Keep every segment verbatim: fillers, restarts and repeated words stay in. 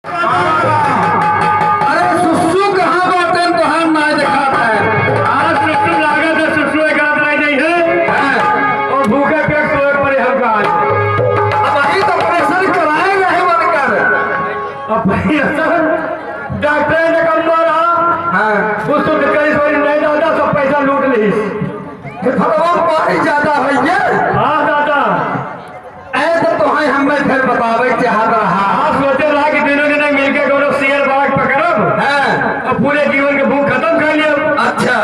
अरे सुसु कहाँ बाटेन, तोहार नाई देखात है। आज सुसु लागत है, सुसु एक रात रह जाई है। हाँ। और भूखे पेट सोए पड़े हमका आज। अबहीं तो operation कराए रहे बनकर। Operation? डॉक्टर ने कम मारा। हाँ। वो शुद्ध करी सोई नहीं दादा, सब पैसा लूट ली। ये फलवा पानी ज्यादा है ये। हाँ दादा। ऐ तो तोहई हमें फिर बतावे के चाहत रहा। हाँ, सोचे रहा कि दुनों जने मिलके दोनों शेर बाघ पकड़ब। हाँ। और पूरे जीवन के भूख खतम कर लिया। अच्छा।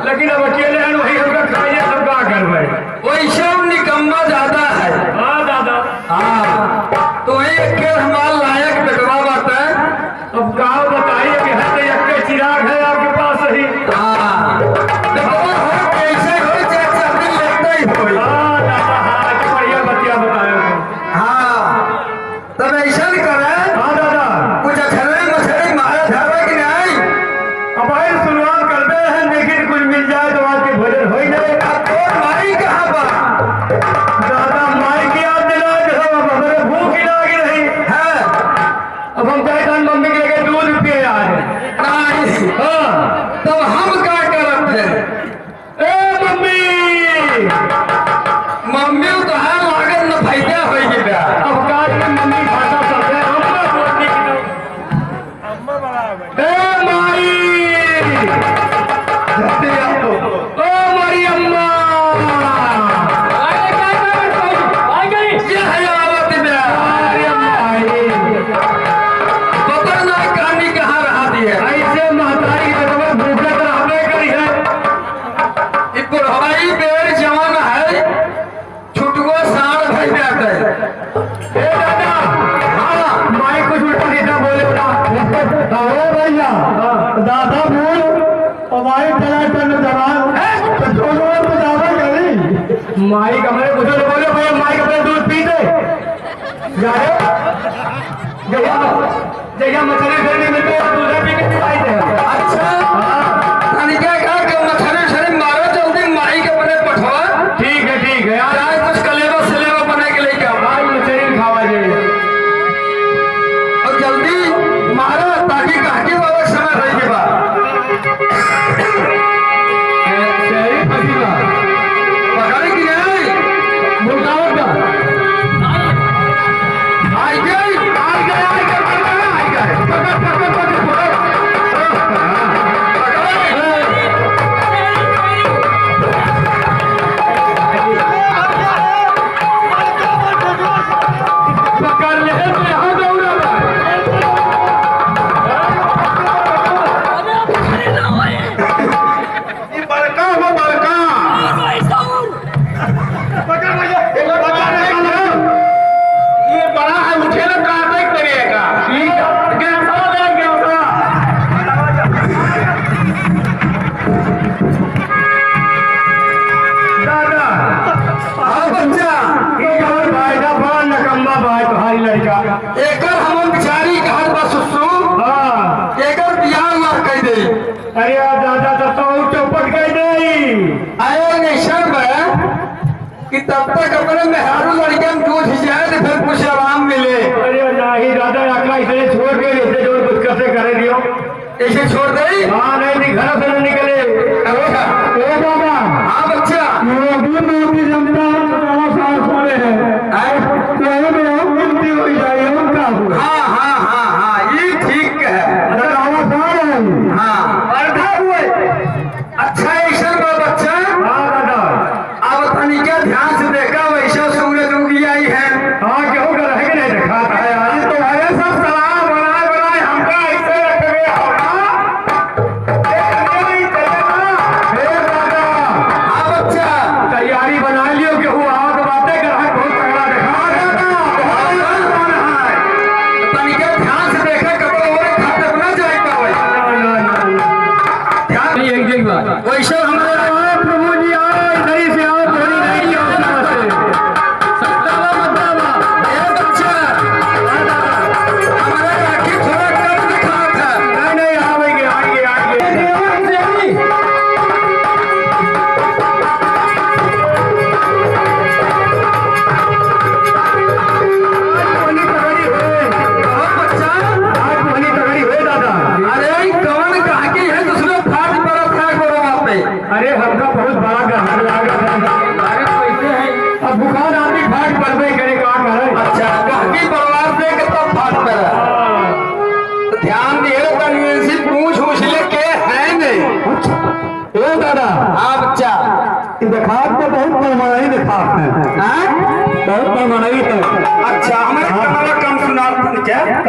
लेकिन अब अकेले हैं, वही हमका खाइए, हम का करबे? वैसे हम निकम्मा ज्यादा है। हाँ दादा। हाँ। तो वही एक खेल हमार लायक बेटवा बाटे। अब का बताइए कि है तो एक चिराग है आपके पास ही। हाँ। देखो, हो कैसे हो, चाहे चांदी लगता ही हो। हाँ, दादा, हाँ, तो बढ़िया बतिया बताए हो। हाँ। तब ऐसा नहीं करे। हाँ, दादा। कुछ अछरे मछरे मारा धारा कि नहीं? अब भाई शुरुआत करते हैं, लेकिन कुछ मिल जाए तो आज के भोजन हो ही जाए। अब तो माई कहाँ बा? दादा, माई की याद दिला दे, अब हमारे भूख ही लाग रही। हाँ। अब हम जाए धान मम्मी के लगे दूध पिए आज। नहीं। हाँ। तब हम का करत है? ए मम्मी! मम्मी तो है लागत न फायदा होई के बा। अब का रे मम्मी भाषा सब है, हम ना बोलने की तो। ए माई! जल्दी आओ। ओ माई अम्मा! ये है आवत में। अरे माई। पता ना कहानी कहाँ रहा दिए। ऐसे महतारी के तो भूखत रहबे करी है। ई बुढ़ाई बेर जवान है, छुटुआ साढ़ भई जाते। ए दादा, हाँ, माई कुछ उल्टा सीधा बोले ना। अरे भैया, हाँ। दादा बोल, और माई टनाटन जवान, हैं? तो दोनों ओर बजावे करी। माई का मैंने कुछ नहीं बोले भैया, माई का पहले दूध पी दे। जा रे। जहिया, जहिया मछरी उछरी नहीं मिलते, तो दूध पी के खिलाई दे। अच्छा। हाँ। तनिका का के मछरी उछरी मारो जल्दी, माई के अपने पठवा। ठीक है, ठीक है। आज, आज कुछ कलेवा सलेवा बना के लेके आओ। आज मछरी खावा जाए। और जल्दी मारो, ताकि काकी बाबा के समय होई के बा। सही फसीला। पकड़े कि नहीं? मुर्गा, मुर्गा। आई गई, आई गई, आई गई, पकड़, आई गई। पकड़, पकड़, पकड़, पकड़। पकड़ ले, यहाँ दौड़ा बा। ई बड़का हो, बड़का। पकड़ भैया, पकड़ भैया। ये बड़ा है, उठे ना, काटे करेगा। ठीक है, गैसा हो जाए, गैसा। दादा, हाँ बच्चा। ई और भाई का बड़ा नकम्मा भाई, भाई लड़का। एकर हम बिचारी कहत बा सुसु। हाँ। एकर बियाह उआह कइ दे। अरे यार दादा, तब तो और चौपट कइ दे। अरे निशन बा कि तब तक अपने मेहरारू लड़कन दूध जाए तो फिर कुछ आराम मिले। अरे नहीं दादा, अकला इसे छोड़ के, इसे जोर कुछ कैसे करे दियो। इसे छोड़ दे? हाँ, नहीं, नहीं, घर से नहीं निकले। अच्छा। ए दादा। हाँ बच्चा। ये भी मोदी जनता बड़ा साथ होने हैं। आए? तो ये भी हम गिनती हो जाए, हम का हुआ? हाँ, हाँ, हाँ, हाँ, ये ठीक है। अच्छा, आवाज आ रहा है। हाँ। पर्दा हुए। अच्छा, ऐसा बा बच्चा। हाँ दादा। अब तनिका ध्यान से देखा, वैसा सूरज उग आई है। हाँ, केहू का रहे के नहीं देखात है यार। तो अरे सब सलाह बनाए बनाए हमका ऐसे रखबे हो ना। एक नहीं चले ना। हे दादा। हाँ बच्चा। तैयारी बना लियो।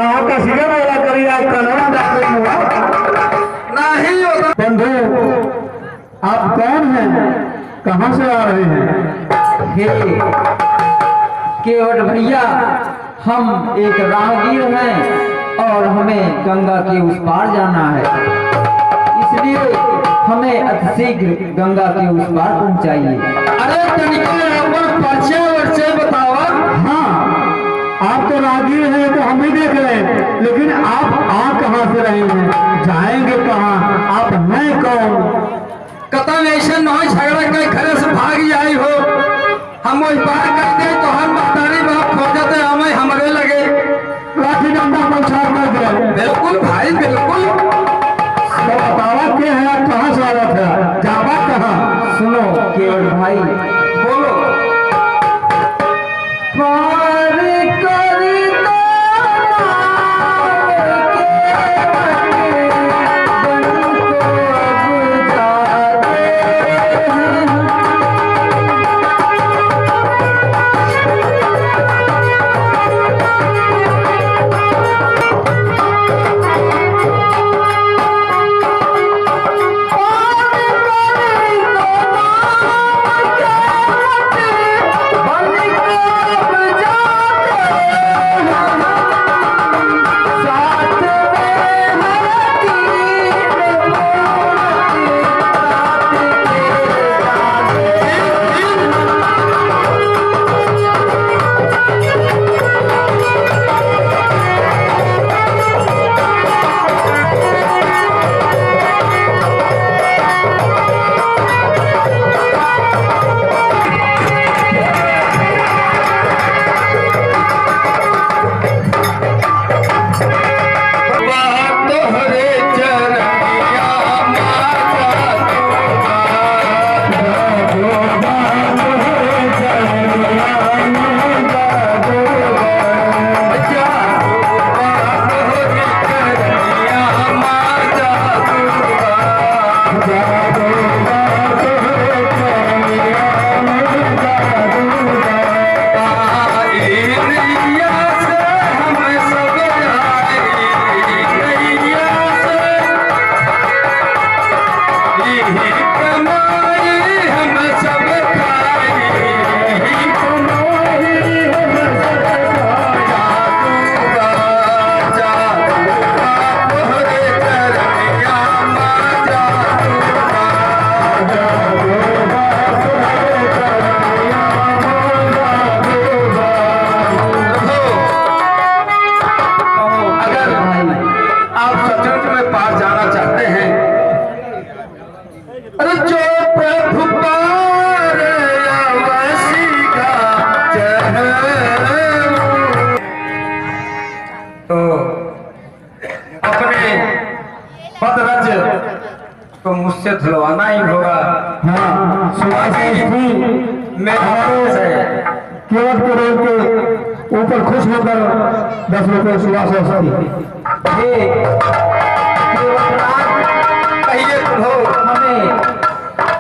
आपका सीधा बोला करिए, आज कानून डाल रही हूँ। नहीं होता। बंधु, आप कौन हैं, कहाँ से आ रहे हैं? हे केवट भैया, हम एक राहगीर हैं और हमें गंगा के उस पार जाना है, इसलिए हमें अतिशीघ्र गंगा के उस पार पहुंचाइए। अरे तनिका अपन परिचय वर्चय बतावा। हाँ, आप तो राहगीर हैं तो हम भी देख लें, लेकिन आप आ कहाँ से रहे हैं, जाएंगे कहाँ, आप हैं कौन? कतन ऐसे नौ झगड़ा के घरे से भाग जाई हो, हम वही पार कर दे तो हम महतारी बाप खोजते हमें हमरे लगे। लाठी डंडा बौछार कर दे। बिल्कुल भाई, बिल्कुल। तो बतावा के है, कहाँ से आवत है, जाबा कहाँ? सुनो केवट भाई, बोलो। पार कर दो नाम के बन को अब जाते हैं। अगर आप सचमुच में पार जाना चाहते हैं, अरे जो प्रभु पार अवसी का चहु। तो अपने पद रज तो मुझसे धुलवाना ही होगा। हाँ, सुभाष अवस्थी मेरे हमारे से केवट के रोल के ऊपर खुश होकर दस रुपए सुभाष अवस्थी। हे केवटराज, कहिए प्रभु। हमें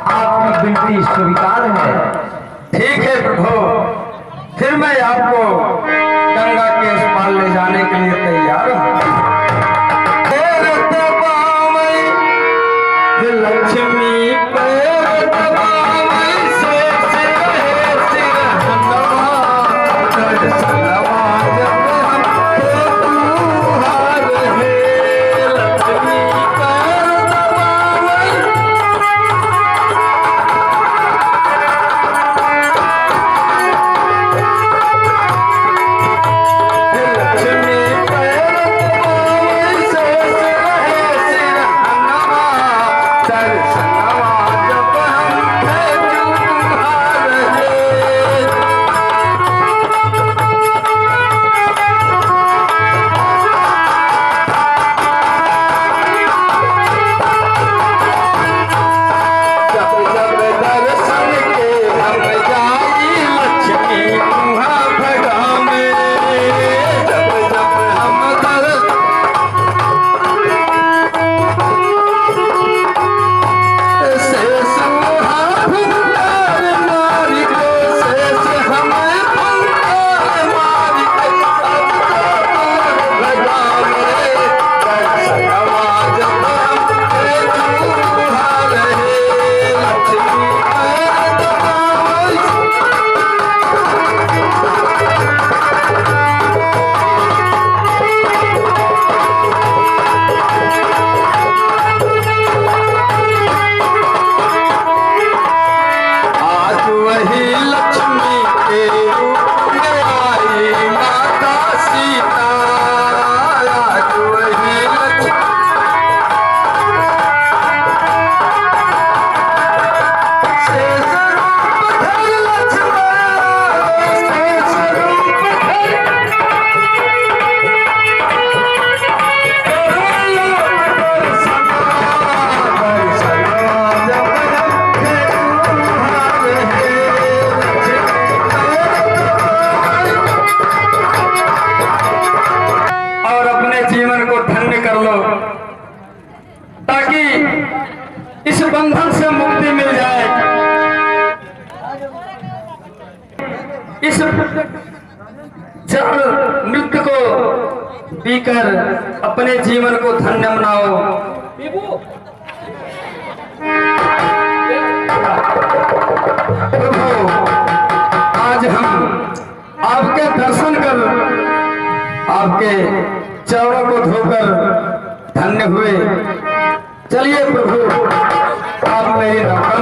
आपकी विनती स्वीकार है। ठीक है प्रभु, फिर मैं आपको गंगा के उस पार ले जाने के लिए तैयार हूँ। पैर दबावै, हे लक्ष्मी पैर दबावै, शेष रहे सिरहनवा, दर्शनवा जब हमको तू हार हे लक्ष्मी पैर दबावै। इस बंधन से मुक्ति मिल जाए, इस जहर मृत्यु को पीकर अपने जीवन को धन्य बनाओ। प्रभु, आज हम आपके दर्शन कर, आपके चरणों को धोकर धन्य हुए। चलिए प्रभु, आप मेरी रकम